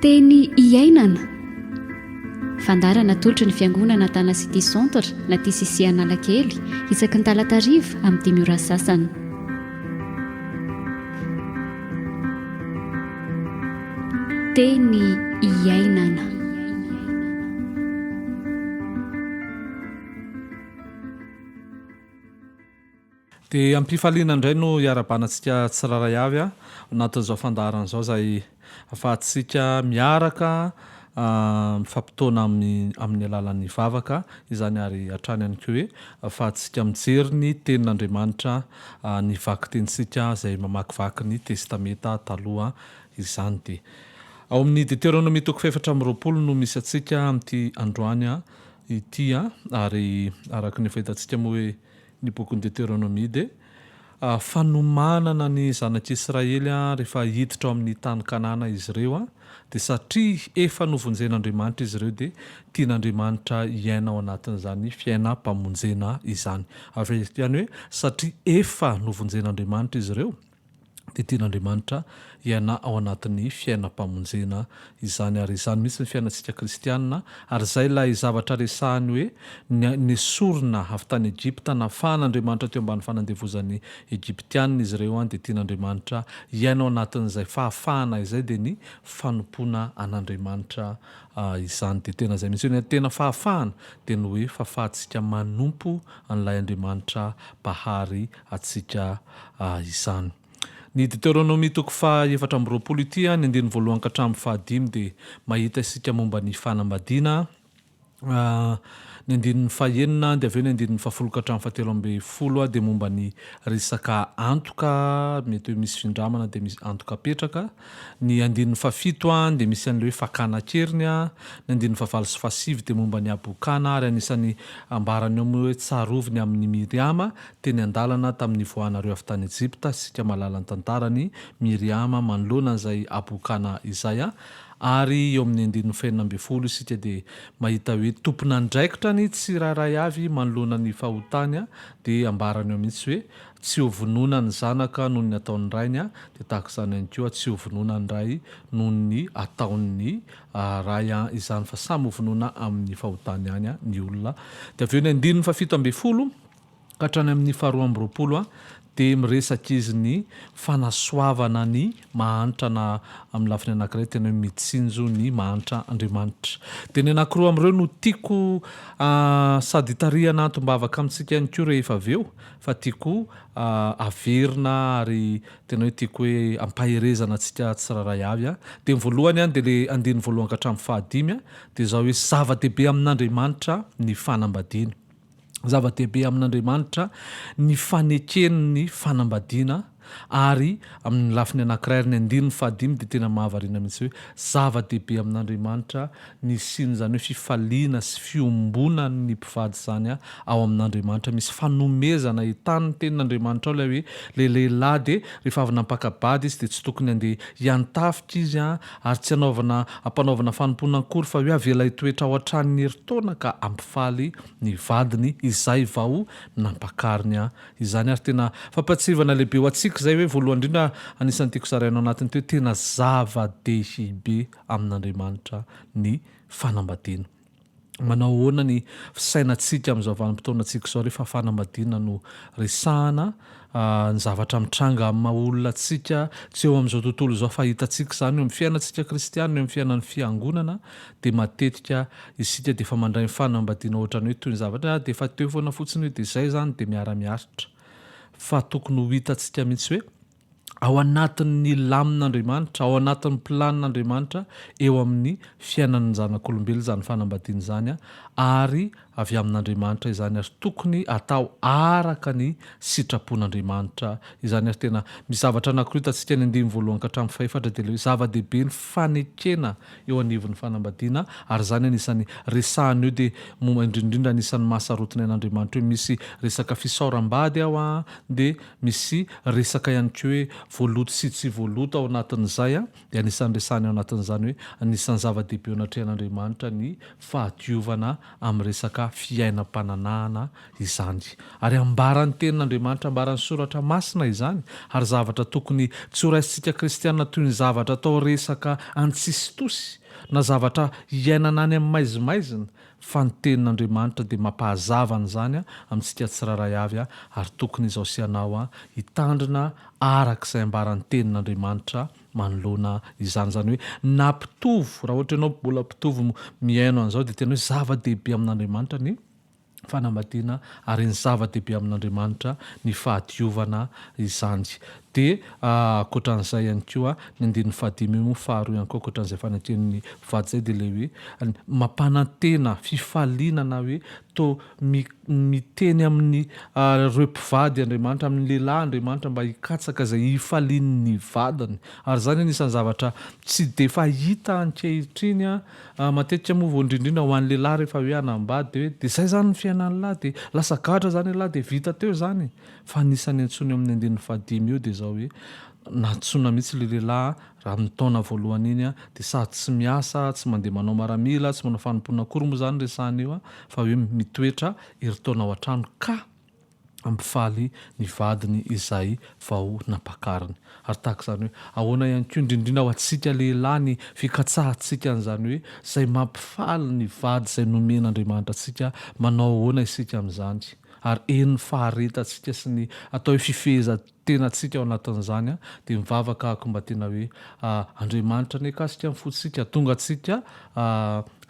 Teny iainana. Fandaharana atolotry ny Fiangonana Tana City Centre na TCC Analakely isaky ny talata hariva amin'ny dimy ora sasany. Teny iainana. Dia am-pifaliana indray no hiarahabana antsika tsirairay avy ao anatin'izao fandaharana izao izay ahafahantsika miaraka mifampitaona amin'ny amin'ny alalan'ny vavaka izany ary hatrany ihany koa hoe ahafahantsika mijery ny tenin'Andriamanitra ny vakitenintsika izay mamakivaky ny Testamenta Taloha izany dia ao amin'ny Deteronomia toko fahefatra amby 20 no misy antsika amin'ity androany ity ary araka ny efa hitantsika moa hoe Ny bokin'ny Deteronomia dia fanomanana ny zanak'Israely rehefa hiditra ao amin'ny tany Kanana izy ireo, dia satria efa novonjen'Andriamanitra izy ireo dia tian'Andriamanitra hiaina ao anatin'izany fiainam-pamonjena izany. Averiko ihany hoe satria efa novonjen'Andriamanitra izy ireo dia tian'Andriamanitra hiaina ao anatin'ny fiainam-pamonjena izany ary izany mihitsy ny fiainantsika kristiana ary izay ilay zavatra resahiny hoe ny nesorina avy tany Egypta nafahan'Andriamanitra teo ambany fanandevozan'ny Egyptiana izy ireo dia tian'Andriamanitra hiaina ao anatin'izay fahafahana izay dia ny fanompoana an'Andriamanitra izany dia tena izay mihitsy hoe ny tena fahafahana dia ny hoe fahafahantsika manompo an'ilay Andriamanitra Mpahary antsika izany. Ny Deteronomia toko faha 24 ity, ny andininy voalohany ka hatramin'ny fahadimy dia mahita isika momba ny fanambadiana, ny andininy fahenina dia avy eo ny andininy fahafolo ka hatramin'ny fahatelo ambinifolo dia momba ny resaka antoka, mety hoe misy findramana dia misy antoka apetraka, ny andininy fahafito dia misy an'ilay hoe fakana an-keriny, ny andininy fahavalo sy fahasivy dia momba ny habokana ary anisan'ny ambarany ao moa hoe tsarovy ny amin'i Miriama Teny an-dalana tamin'ny nivoahanareo avy tany Egypta, isika mahalala ny tantaran'i Miriama manoloana an'izay habokana izay, ary eo amin'ny andininy fahenina ambinifolo isika dia mahita hoe tompon'andraikitra ny tsirairay avy manoloana ny fahotany, dia ambarany eo mihitsy hoe tsy ho vonoina ny zanaka noho ny ataon'ny rainy, dia tahaka izany ihany koa tsy ho vonoina ny ray noho ny ataon'ny ray izany fa samy ho vonoina amin'ny fahotany ihany ny olona. Dia avy eo ny andininy fahafito ambinifolo. ka hatrany amin'ny faharoa 22 dia miresaka izy ny fanasoavana ny mahantra na amin'ny lafiny anankiray tena hoe mitsinjo ny mahantra Andriamanitra. Dia ny anankiroa amin'ireo no tiako sady hitarihana antom-bavaka amintsika ihany koa rehefa avy eo fa tiako averina ary tena hoe tiako hoe ampaherezana antsika tsirairay avy. Dia ny voalohany dia ilay andininy voalohany ka hatramin'ny fahadimy dia izao hoe zava-dehibe amin'Andriamanitra ny fanambadiana. Zava-dehibe amin'Andriamanitra ny fanekeny ny fanambadiana ary amin'ny lafiny anankiray ary ny andininy fahadimy dia tena mahavariana mihitsy hoe zava-dehibe amin'Andriamanitra ny hisian'izany hoe fifaliana sy fiombonan'ny mpivady izany ao amin'Andriamanitra. Misy fanomezana entanin'ny tenin'Andriamanitra ao ilay hoe ilay lehilahy dia rehefa avy nampaka-bady izy dia tsy tokony handeha hiantafika izy ary tsy hanaovana ampanaovana fanompoana akory fa hoe avela hitoetra ao an-tranony herintaona ka hampifaly ny vadiny izay vao nampakariny an izany ary tena fampahatsiahivana lehibe ho antsika izay hoe voalohany indrindra anisan'ny tiako zaraina ao anatin'ity hoe tena zava-dehibe amin'Andriamanitra ny fanambadiana. Manao ahoana ny fisainantsika amin'izao vanim-potoanantsika izao rehefa fanambadiana no resahana? Ny zavatra mitranga amin'ny maha olona antsika tsy eo amin'izao tontolo izao fa hitantsika izany eo amin'ny fiainantsika kristiana, eo amin'ny fiainan'ny fiangonana dia matetika isika dia efa mandray ny fanambadiana ohatran'ny hoe toy ny zavatra ah dia efa teo foana fotsiny io dia izay izany dia miara-miaritra fa tokony ho hitantsika mihitsy hoe ao anatin'ny lamin'Andriamanitra, ao anatin'ny planin'Andriamanitra eo amin'ny fiainan'ny zanak'olombelona izany fanambadiana izany ary avy amin'Andriamanitra izany ary tokony atao araka ny sitrapon'Andriamanitra izany ary tena misy zavatra anankiroa hitantsika ny andininy voalohany ka hatramin'ny fahefatra dia ilay hoe zava-dehibe ny fanekena eo anivon'ny fanambadiana ary izany anisan'ny resahana eo dia momba indrindra indrindra anisan'ny mahasarotiny an'Andriamanitra hoe misy resaka fisaoram-bady ao an dia misy resaka ihany koa hoe voaloto sy tsy voaloto ao anatin'izay an dia anisan'ny resahana eo anatin'izany hoe anisan'ny zava-dehibe eo anatrehan'Andriamanitra ny fahadiovana amin'ny resaka. miteraka fiainam-pananahana izany. Ary ambaran'ny Tenin'Andriamanitra, ambaran'ny Soratra Masina izany, ary zavatra tokony tsy horaisintsika kristiana toy ny zavatra atao resaka an-tsisintosy, na zavatra iainana any amin'ny maizimaizina, fa ny Tenin'Andriamanitra dia mampahazava an'izany amintsika tsirairay avy, ary tokony izao sy ianao hitandrina araka izay ambaran'ny Tenin'Andriamanitra manoloana izany. Izany hoe na mpitovo, raha ohatra ianao mbola mpitovo mihaino an'izao dia tena hoe zava-dehibe amin'Andriamanitra ny fanambadiana ary ny zava-dehibe amin'Andriamanitra ny fahadiovana izany. Dia ankoatran'izay ihany koa ny andininy fahadimy io moa faharoa ihany koa ankoatran'izay faneken'ny mpivady izay dia ilay hoe mampanantena fifaliana na hoe toa miteny amin'ny ireo mpivady Andriamanitra, amin'ny lehilahy Andriamanitra mba hikatsaka izay hifalian'ny vadiny. Ary izany anisan'ny zavatra tsy dia fahita ankehitriny Matetika moa vao indrindrindra ho an'ny lehilahy rehefa hoe hanambady dia hoe dia izay izany ny fiainan'ny lahy dia lasa gadra izany ialahy dia vita teo izany e! Fa anisan'ny antsoiny eo amin'ny andininy fahadimy eo dia izao hoe nantsoina mihitsy ilay lehilahy raha amin'ny taona voalohany iny dia sady tsy miasa, tsy mandeha manao maramila, tsy manao fanompoana akory moa izany resahana eo fa hoe mitoetra herintaona ao an-trano ka hampifaly ny vadiny izay vao nampakariny. Ary tahaka izany hoe ahoana ihany koa indrindrindra ho antsika lehilahy ny fikatsahantsika an'izany hoe izay mampifaly ny vady izay nomen'Andriamanitra antsika, manao ahoana isika amin'izany? Ary eny ny faharetantsika sy ny atao hoe fifehezan-tenantsika ao anatin'izany dia mivavaka ahako mba tena hoe Andriamanitra anie hikasika ny fontsika, hahatonga antsika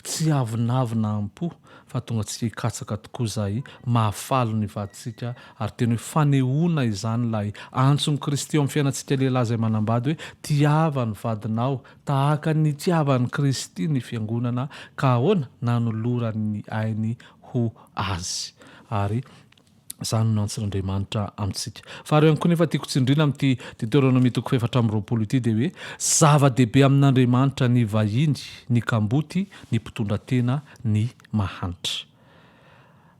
tsy hiavonavona am-po fa tonga antsika hikatsaka tokoa izay mahafaly ny vadintsika ary tena hoe fanehoana izany ilay antson'i Kristy eo amin'ny fiainantsika lehilahy izay manambady hoe tiava ny vadinao tahaka ny nitiavan'i Kristy ny fiangonana ka ahoana? nanolorany ny ainy ho azy ary Izany no antson'Andriamanitra amintsika. Faharoa ihany koa nefa tiako tsindriana amin'ity Deteronomia toko fahefatra amby 20 ity dia hoe zava-dehibe amin'Andriamanitra ny vahiny, ny kamboty, ny mpitondra tena, ny mahantra.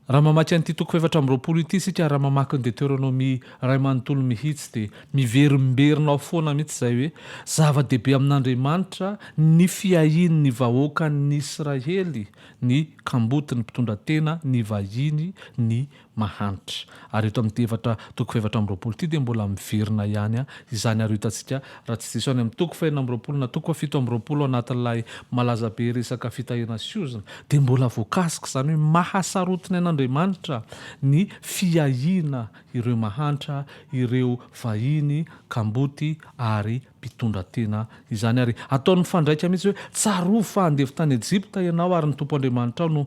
Raha mamaky an'ity toko fahefatra amby 20 ity isika ary raha mamaky ny Deteronomia iray manontolo mihitsy dia miverimberina ao foana mihitsy izay hoe zava-dehibe amin'Andriamanitra ny fiahian'ny vahoakan'ny Israely ny kamboty, ny mpitondra tena, ny vahiny, ny mahantra. Ary eto amin'ity efatra toko fahefatra amby 20 ity dia mbola miverina ihany izany ary ho hitantsika raha tsy diso any amin'ny toko fahenina amby 20 na toko fahafito amby 20 ao anatin'ilay malaza be resaka fitahiana sy ozona dia mbola voakasika izany hoe mahasarotiny an'Andriamanitra ny fiahiana ireo mahantra, ireo vahiny, kamboty ary mpitondra tena izany ary ataony mifandraika mihitsy hoe tsarovy fa andevo tany Egypta ianao ary ny Tompo Andriamanitrao no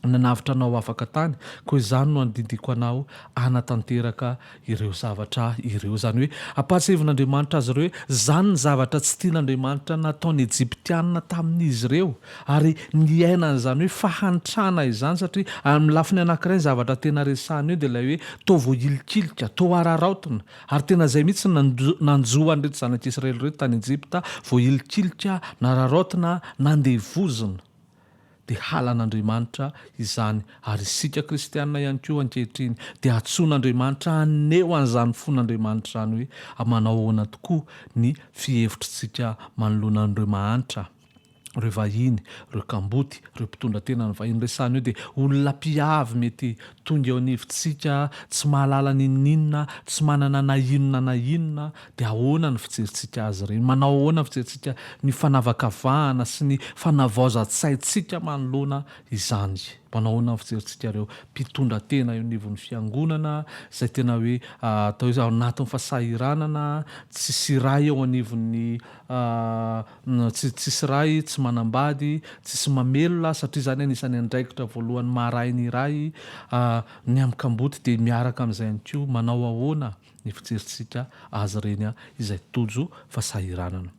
nanavotra anao ho afaka tany, koa izany no andidiako anao hanatanteraka ireo zavatra ireo. Izany hoe ampahatsiahivin'Andriamanitra azy ireo hoe izany ny zavatra tsy tian'Andriamanitra nataon'ny Egyptiana tamin'izy ireo ary niaina an'izany hoe fahantrana izany satria amin'ny lafiny anankiray ny zavatra tena resahina eo dia ilay hoe toa voahilikilika, toa araraotina. Ary tena izay mihitsy no nanjo an'ireto zanak'Israely ireto tany Egypta, voahilikilika, nararaotina, nandevozina. Dia halan'Andriamanitra izany. Ary isika kristiana ihany koa ankehitriny dia antsoin'Andriamanitra haneho an'izany fon'Andriamanitra izany hoe manao ahoana tokoa ny fihevitritsika manoloana an'ireo mahantra. ireo vahiny, ireo kamboty, ireo mpitondra tena ny vahiny resahina eo dia olona mpiavy mety tonga eo anivontsika, tsy mahalala n'inon'inona, tsy manana na inona na inona, dia ahoana ny fijerintsika azy ireny? Manao ahoana ny fijerintsika ny fanavakavahana sy ny fanavaozan-tsaintsika manoloana izany? Manao ahoana ny fijerintsika ireo mpitondra tena eo anivon'ny fiangonana izay tena hoe atao hoe ao anatin'ny fahasahiranana, tsisy iray eo anivon'ny Tsy tsisy ray, tsy manambady, tsisy mamelona satria izany anisan'ny andraikitra voalohany maha ray ny ray, ny amin'ny kamboty dia miaraka amin'izay ihany koa manao ahoana ny fijerintsika azy ireny izay tojo fahasahiranana.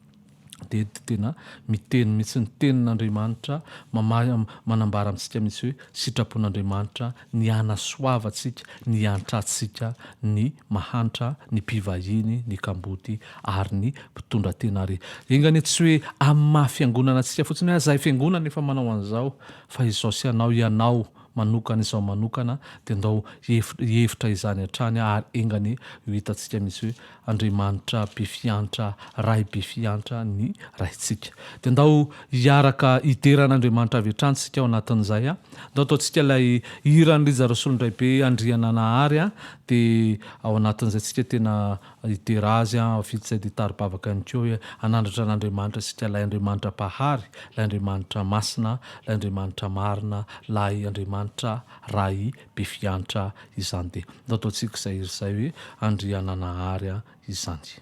Dia tena miteny mihitsy ny tenin'Andriamanitra mamahy manambara amintsika mihitsy hoe sitrapon'Andriamanitra ny hanasoavantsika, ny hiantrantsika ny mahantra, ny mpivahiny, ny kamboty ary ny mpitondra tena ary enga anie tsy hoe amin'ny maha fiangonana antsika fotsiny hoe zahay fiangonana efa manao an'izao fa izao sy anao ianao. manokana izao manokana dia ndao hihevitra izany hatrany ary enga anie ho hitantsika mihitsy hoe Andriamanitra be fiantra, Ray be fiantra ny Raintsika. Dia ndao hiaraka hidera an'Andriamanitra avy hatrany isika ao anatin'izay. Ndao ataontsika ilay hiran'i Rija Rasolondraibe Andriananahary dia ao anatin'izay tsika tena hidera Azy, vita izay dia hitari-bavaka ihany koa hoe hanandratra an'Andriamanitra isika, ilay Andriamanitra Mpahary, ilay Andriamanitra Masina, ilay Andriamanitra Marina, ilay Andriamanitra Ray be fiantra izany dia ndao ataontsika izay hira izay hoe Andriananahary izany.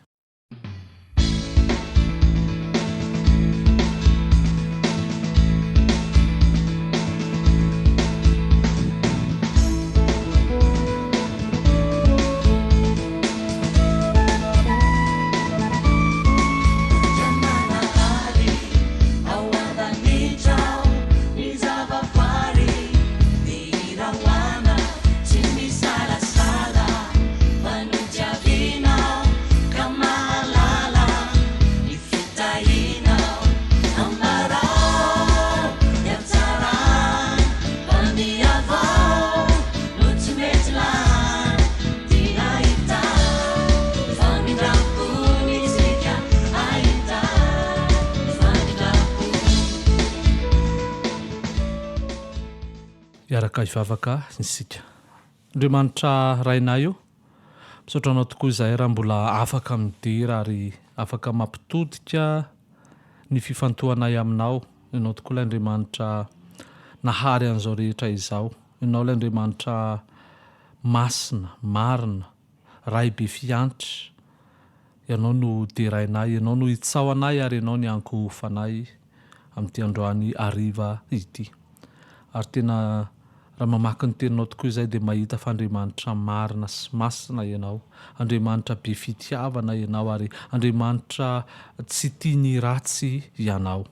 Hiaraka hivavaka isika. Andriamanitra Rainay o, misaotra Anao tokoa izahay raha mbola afaka midera ary afaka mampitodika ny fifantohanay Aminao. Ianao tokoa ilay Andriamanitra nahary an'izao rehetra izao. Ianao ilay Andriamanitra masina, marina, Ray be fiantra. Ianao no derainay, Ianao no itsaohanay ary Ianao ny ankohofanay amin'ity androany hariva ity. Ary tena raha mamaky ny teninao tokoa izahay dia mahita fa Andriamanitra marina sy masina Ianao, Andriamanitra be fitiavana Ianao ary Andriamanitra tsy tia ny ratsy Ianao.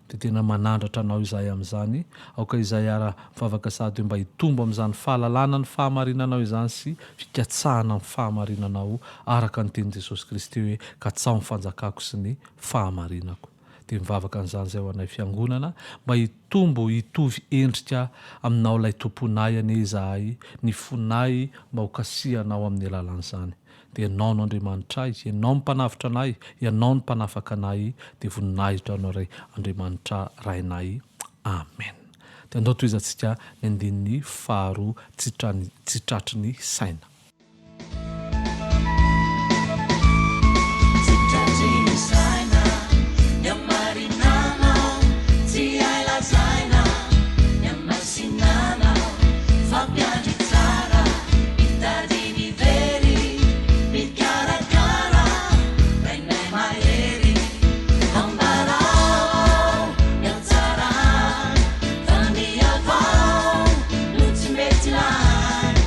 Dia tena manandratra Anao izahay amin'izany. Aoka izahay hiara-mivavaka sady hoe mba hitombo amin'izany fahalalana ny fahamarinanao izany sy fikatsahana ny fahamarinanao araka ny tenin'i Jesosy Kristy hoe katsaho ny fanjakako sy ny fahamarinako. Dia mivavaka an'izany izay ho anay fiangonana mba hitombo hitovy endrika aminao ilay Tomponay anie izahay, ny fonay mba ho kasihanao amin'ny alalan'izany. Dia Ianao no Andriamanitray, Ianao no Mpanavotra anay, Ianao no Mpanafaka anay, dia voninahitra ho Anao Ray Andriamanitra Rainay. Amen. Dia andao tohizantsika ny andininy faharoa tsy tsy tratry ny saina. Tsy tratry ny saina ny hamarinanao, tsy hay lazaina ny hamasinanao, fa mpiandry tsara mitady ny very, mikarakara Rainay mahery, ambarao ny hatsarany fa ny avao no tsy mety lany.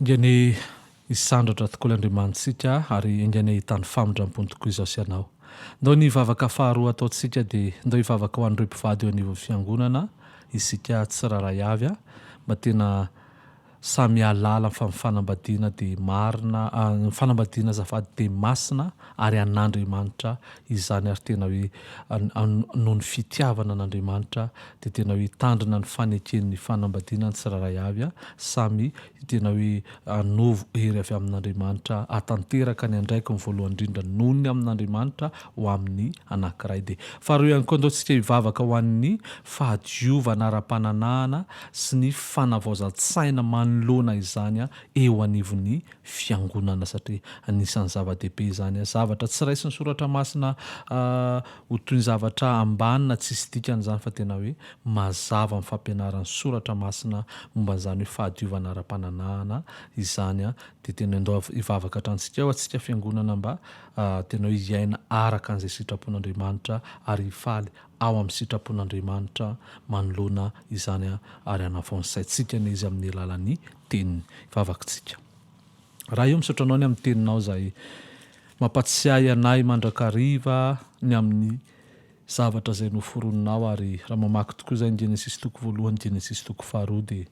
Enga anie hisandratra tokoa ilay Andriamanitsika ary enga anie hahita ny famindrampony tokoa izaho sy ianao. Ndao ny vavaka faharoa ataontsika dia ndao hivavaka ho an'ireo mpivady eo anivon'ny fiangonana isika tsirairay avy mba tena samy hahalala fa ny fanambadiana dia marina, ny fanambadiana azafady dia masina ary an'Andriamanitra izany ary tena hoe noho ny fitiavana an'Andriamanitra dia tena hoe hitandrina ny faneken'ny fanambadiana ny tsirairay avy samy tena hoe hanovo hery avy amin'Andriamanitra hahatanteraka ny andraikiny voalohany indrindra noho ny amin'Andriamanitra ho amin'ny anankiray. Dia faharoa ihany koa andao tsika hivavaka ho an'ny fahadiovana ara-pananahana sy ny fanavaozan-tsaina manoloana izany eo anivon'ny fiangonana satria anisan'ny zava-dehibe izany. Zavatra tsy raisin'ny Soratra Masina ho toy ny zavatra ambany na tsisy dikany izany fa tena hoe mazava ny fampianaran'ny Soratra Masina momba an'izany hoe fahadiovana ara-pananahana izany dia tena ndao hivavaka hatrany tsika ao antsika fiangonana mba tena hoe hiaina araka an'izay sitrapon'Andriamanitra ary hifaly ao amin'ny sitrapon'Andriamanitra manoloana izany ary hanavao ny saintsika anie Izy amin'ny alalan'ny Teniny. Hivavaka tsika. Ray o, misaotra Anao ny amin'ny Teninao izay mampatsiahy anay mandrakariva ny amin'ny zavatra izay noforoninao ary raha mamaky tokoa izay ny Genesisy toko voalohany, Genesisy toko faharoa dia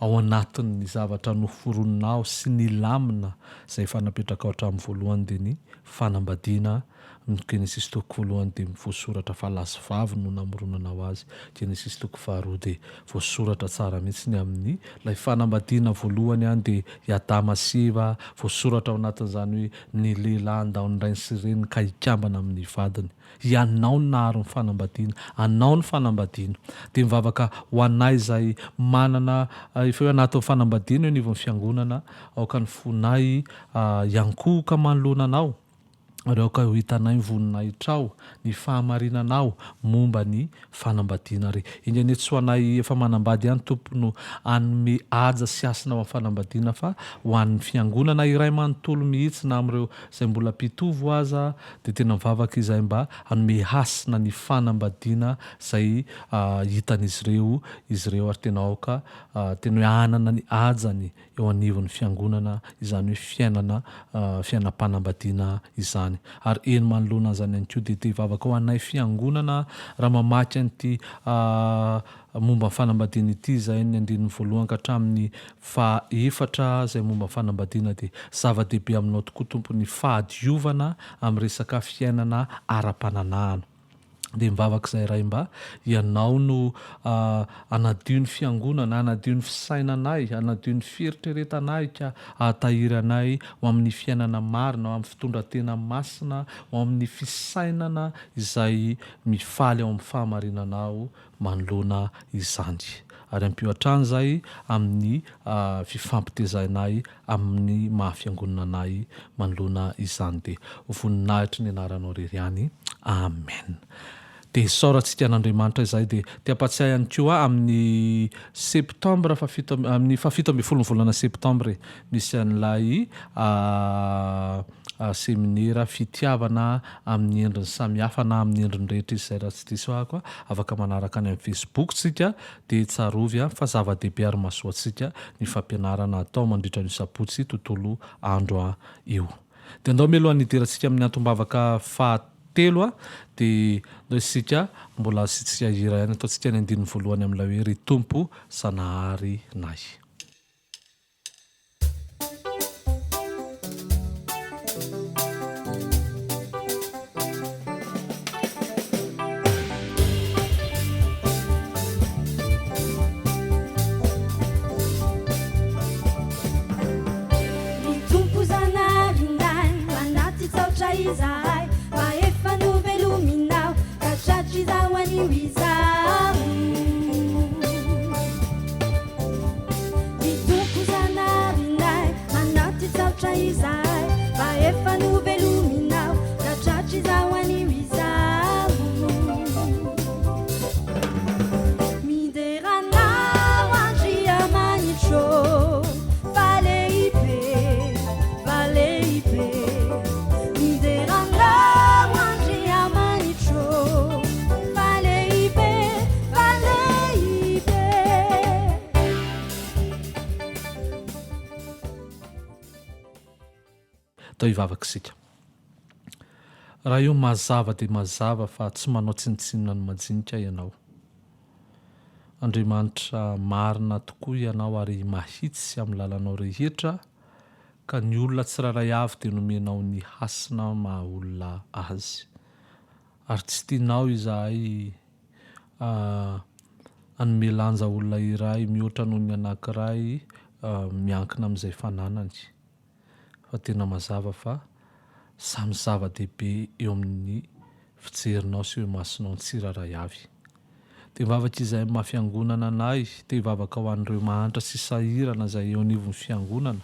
ao anatin'ny zavatra noforoninao sy ny lamina izay efa napetrakao hatramin'ny voalohany dia ny fanambadiana. Ny Genesisy toko voalohany dia voasoratra fa lahy sy vavy no namoronanao azy. Genesisy toko faharoa dia voasoratra tsara mihitsy ny amin'ny ilay fanambadiana voalohany any dia i Adama sy Eva, voasoratra ao anatin'izany hoe ny lehilahy handao ny rainy sy reniny ka hikambana amin'ny vadiny. Ianao no nahary ny fanambadiana, anao ny fanambadiana. Dia mivavaka ho anay izay manana efa hoe anatin'ny fanambadiana eo anivon'ny fiangonana, aoka ny fonay hiankohoka manoloana anao. ary aoka ho hitanay ny voninahitrao, ny fahamarinanao momba ny fanambadiana. Ary enga anie tsy ho anay efa manambady ihany Tompo no hanome haja sy hasina ho an'ny fanambadiana fa ho an'ny fiangonana iray manontolo mihitsy na amin'ireo izay mbola mpitovo aza dia tena mivavaka izahay mba hanome hasina ny fanambadiana izay hitan'izy ireo izy ireo ary tena aoka tena hoe hanana ny hajany eo anivon'ny fiangonana izany hoe fiainana fiainam-panambadiana izany. Ary eny manoloana an'izany ihany koa dia te hivavaka ho anay fiangonana raha mamaky an'ity momba ny fanambadiana ity izay ny andininy voalohany ka hatramin'ny faha efatra izay momba ny fanambadiana dia zava-dehibe aminao tokoa Tompo ny fahadiovana amin'ny resaka fiainana ara-pananahana. Dia mivavaka izay Ray mba Ianao no hanadio ny fiangonana, hanadio ny fisainanay, hanadio ny fieritreretanay ka hahatahiry anay ho amin'ny fiainana marina, ho amin'ny fitondran-tena masina, ho amin'ny fisainana izay mifaly ao amin'ny fahamarinanao manoloana izany. Ary ampio hatrany izay amin'ny fifampitezainay amin'ny maha fiangonana anay manoloana izany dia ho voninahitry ny anaranao irery ihany. Amen. Dia isaorantsika an'Andriamanitra izay dia te hampatsiahy ihany koa amin'ny septembre fahafito amin'ny fahafito ambin'ny folon'ny volana septembre misy an'ilay seminera fitiavana amin'ny endriny samihafa na amin'ny endriny rehetra izy izay raha tsy diso aho afaka manaraka any amin'ny Facebook tsika Dia tsarovy fa zava-dehibe ary mahasoa antsika ny fampianarana atao mandritra an'io sabotsy tontolo andro io. Dia andao mialohan'ny hidirantsika amin'ny antom-bavaka fahatelo dia andao isika mbola asiantsika hira ihany, ataontsika ny andininy voalohany amin'ilay hoe Ry Tompo Zanaharinay. Ny Tompo Zanaharinay, manatitsaotra izahay, fa efa novelominao, ka tratr'izaho anio izaho. Ny Tompo Zanaharinay, manatitsaotra izahay, fa efa novelominao, ka tratr'izaho anio izaho. Midera Anao Andriamanitro, fa lehibe, fa lehibe. Midera Anao Andriamanitro, fa lehibe, fa lehibe. Atao hivavaka isika. Raha io mazava dia mazava fa tsy manao tsinontsinona ny majinika ianao. Andriamanitra marina tokoa ianao ary mahitsy amin'ny lalanao rehetra ka ny olona tsirairay avy dia nomenao ny hasina maha olona azy. Ary tsy tianao izahay hanome lanja olona iray mihoatra noho ny anankiray miankina amin'izay fananany. Fa tena mazava fa samy zava-dehibe eo amin'ny fijerinao sy eo imasonao ny tsirairay avy. Te hivavaka izahay amin'ny maha fiangonana anay, te hivavaka ho an'ireo mahantra sy sahirana izay eo anivon'ny fiangonana,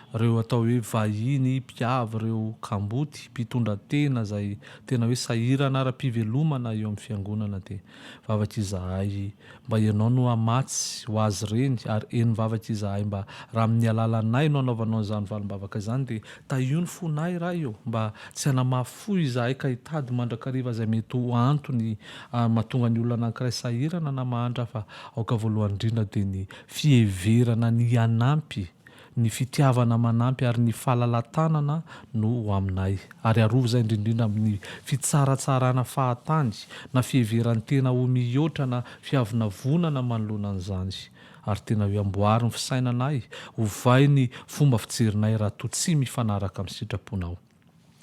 ireo atao hoe vahiny, mpiavy, ireo kamboty, mpitondra tena izay tena hoe sahirana ara-pivelomana eo amin'ny fiangonana dia mivavaka izahay mba Ianao no hamatsy ho azy ireny ary eny mivavaka izahay mba raha amin'ny alalanay no anaovanao an'izany valim-bavaka izany dia tahio ny fonay Ray ô mba tsy hanamafy fo izahay ka hitady mandrakariva izay mety ho antony mahatonga ny olona anankiray sahirana na mahantra fa aoka voalohany indrindra dia ny fiheverana ny hanampy ny fitiavana manampy ary ny falalatanana no ho aminay. Ary arovy izay indrindrindra amin'ny fitsaratsarana fahatany na fiheveran-tena ho mihoatra na fiavonavonana manoloana an'izany. Ary tena hoe amboary ny fisainanay, ovay ny fomba fijerinay raha toa tsy mifanaraka amin'ny sitraponao.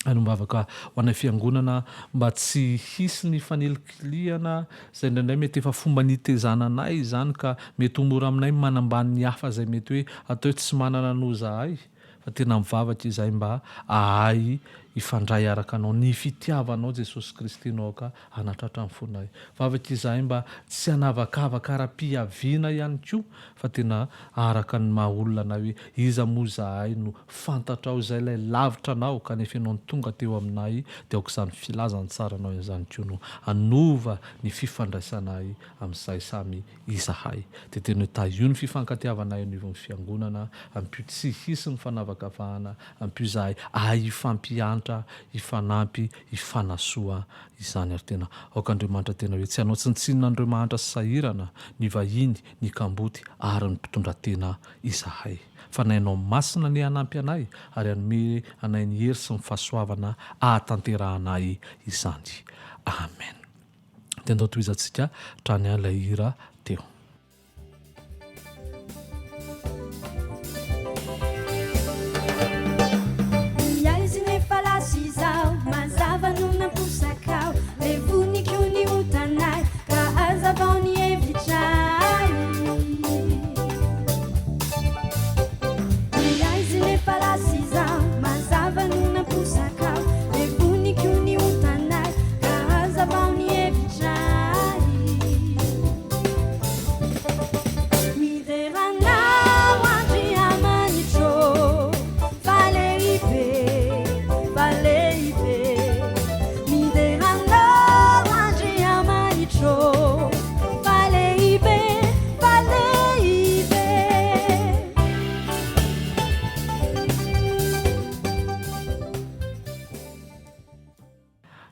Ary mivavaka ho anay fiangonana mba tsy hisy ny fanilikilihana izay indraindray mety efa fomba nitezana anay izany ka mety ho mora aminay ny manambany ny hafa izay mety hoe atao hoe tsy manana noho izahay fa tena mivavaka izahay mba ahay hifandray araka anao ny fitiavanao Jesosy Kristy no aoka hanatratra ny fonay. Vavaka izahay mba tsy hanavakavaka ara-piaviana ihany koa fa tena araka ny maha olona anay hoe iza moa izahay no fantatrao izay ilay lavitra anao kanefa ianao no tonga teo aminay dia aoka izany filazantsaranao izany koa no hanova ny fifandraisanay amin'izay samy izahay. Dia tena hoe tahio ny fifankatiavanay eo anivon'ny fiangonana, ampio tsy hisy ny fanavakavahana, ampio izahay ahay hifampiantra, hifanampy, hifanasoa izany ary tena aoka Andriamanitra tena hoe tsy hanao tsinontsinona an'ireo mahantra sy sahirana, ny vahiny, ny kamboty ary ny mpitondratena izahay. Fanahinao Masina anie hanampy anay ary hanome anay ny hery sy ny fahasoavana ahatanterahanay izany. Amen. Dia andao tohizantsika hatrany ilay hira teo.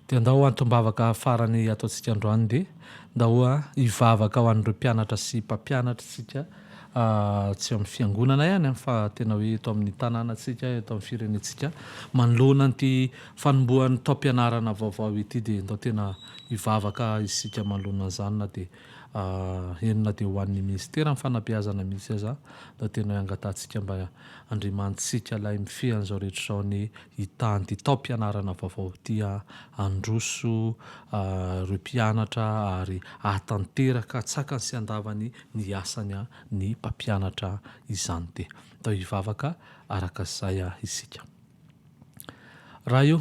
Dia ndao antom-bavaka farany ataontsika androany dia ndao hivavaka ho an'ireo mpianatra sy mpampianatra isika tsy eo amin'ny fiangonana ihany fa tena hoe eto amin'ny tanànantsika, eto amin'ny firenentsika manoloana an'ity fanombohan'ny taom-pianarana vaovao ity dia ndao tena hivavaka isika manoloana an'izany na dia eny na dia ho an'ny minisiteran'ny fanabeazana mihitsy aza ndao tena hoe angatahantsika mba Andriamanitsika ilay mifehy an'izao rehetra izao anie hitahy an'ity taom-pianarana vaovao ity handroso ireo mpianatra ary hahatanteraka an-tsakany sy an-davany ny asany ny mpampianatra izany dia atao hivavaka araka izay isika. Raha io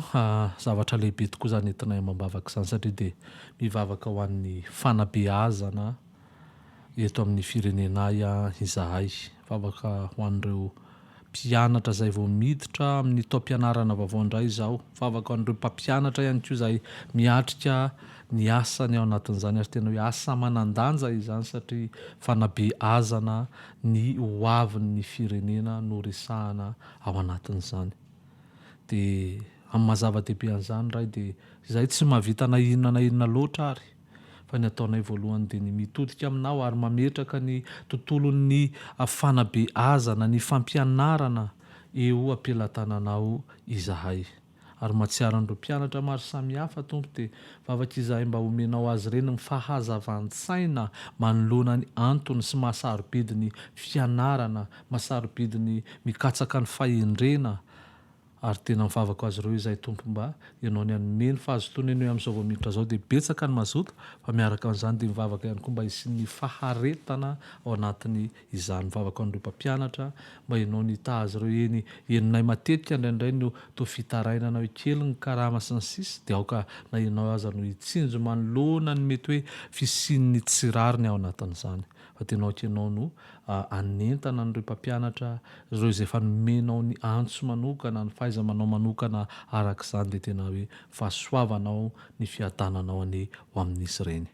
zavatra lehibe tokoa izany entinay amam-bavaka izany satria dia mivavaka ho an'ny fanabeazana eto amin'ny firenenay izahay. Vavaka ho an'ireo mpianatra izay vao miditra amin'ny taom-pianarana vaovao indray izao. Vavaka ho an'ireo mpampianatra ihany koa izay miatrika ny asany ao anatin'izany ary tena hoe asa manan-danja izany satria fanabeazana ny hoavin'ny firenena no resahana ao anatin'izany. Dia amin'ny maha zava-dehibe an'izany Ray dia izahay tsy mahavita na inona na inona loatra ary fa ny ataonay voalohany dia ny mitodika aminao ary mametraka ny tontolon'ny fanabeazana, ny fampianarana. eo am-pelatananao izahay. Ary mahatsiaro an'ireo mpianatra maro samihafa, Tompo, dia vavaka izahay mba homenao azy ireny ny fahazavan-tsaina manoloana ny antony sy maha sarobidy ny fianarana, maha sarobidy ny mikatsaka ny fahendrena. Ary tena mivavaka ho azy ireo izahay Tompo mba Ianao ny hanome ny fahazotoana eny hoe amin'izao vao miditra izao dia betsaka ny mazoto fa miaraka amin'izany dia mivavaka ihany koa mba hisian'ny faharetana ao anatin'ny izany. Mivavaka ho an'ireo mpampianatra mba Ianao ny hitaha azy ireo eny henonay matetika indraindray no toa fitarainana hoe kely ny karama sy ny sisa dia aoka na Ianao aza no hitsinjo manoloana ny mety hoe fisian'ny tsy rariny ao anatin'izany. Fa tena aoka ianao no hanentana an'ireo mpampianatra, ireo izay efa nomenao ny antso manokana, ny fahaiza-manao manokana araka izany dia tena hoe fahasoavanao ny fiadananao anie ho amin'izy ireny.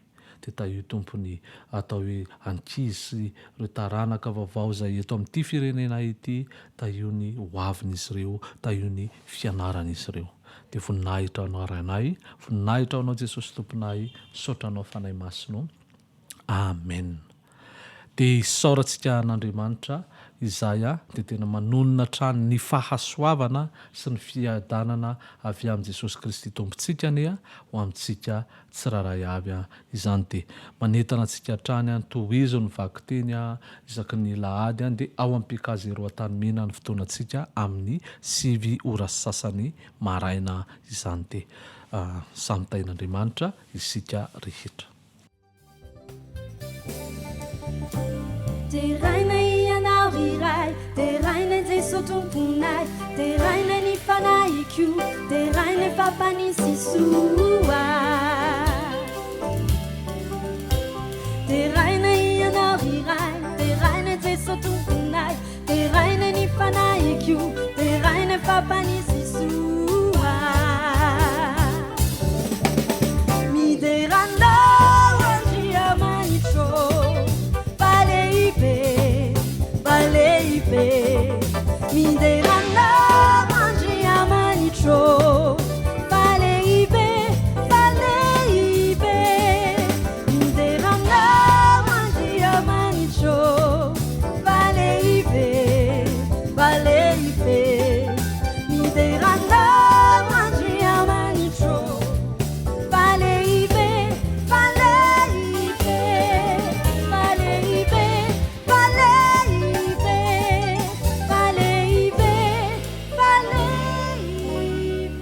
Dia tahio Tompo ny atao hoe ankizy sy ireo taranaka vaovao izay eto amin'ity firenena ity, tahio ny ho avin'izy ireo, tahio ny fianaran'izy ireo. Dia voninahitra ho anao Rainay, voninahitra ho anao Jesosy Tomponay, misaotra anao Fanahy Masina o. Amen. Dia isaorantsika an'Andriamanitra izay dia tena manonona hatrany ny fahasoavana sy ny fiadanana avy amin'i Jesosy Kristy Tompontsika anie ho amintsika tsirairay avy. Izany dia manentana antsika hatrany, tohizo ny vakiteny isaky ny lahady dia ao amin'ny PK Zéro Antanimena ny fotoanantsika amin'ny 9 ora sy sasany maraina izany dia samy tahin'Andriamanitra isika rehetra. Deraina Ianao ry Ray, deraina i Jeso Tomponay, deraina ny fanahiko, deraina i Fampanisy soa. Deraina Ianao ry Ray, deraina i Jeso Tomponay, deraina ny fanahiko, deraina i Fampanisy soa. Midera Anao Andriamanitro, fa lehibe, fa lehibe. Midera Anao Andriamanitro, fa lehibe, fa lehibe. Midera Anao Andriamanitro, fa lehibe, fa lehibe. Midera Anao Andriamanitro. Fa lehibe, fa lehibe, fa lehibe, fa lehibe, fa lehibe, fa lehibe.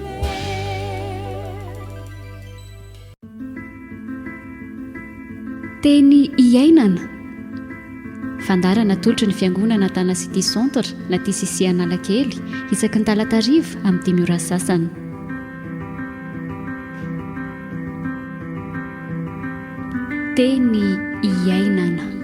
Teny iainana. Fandaharana atolotry ny Fiangonana Tana City Centre na TCC Analakely isaky ny talata hariva amin'ny dimy ora sasany. Teny iainana.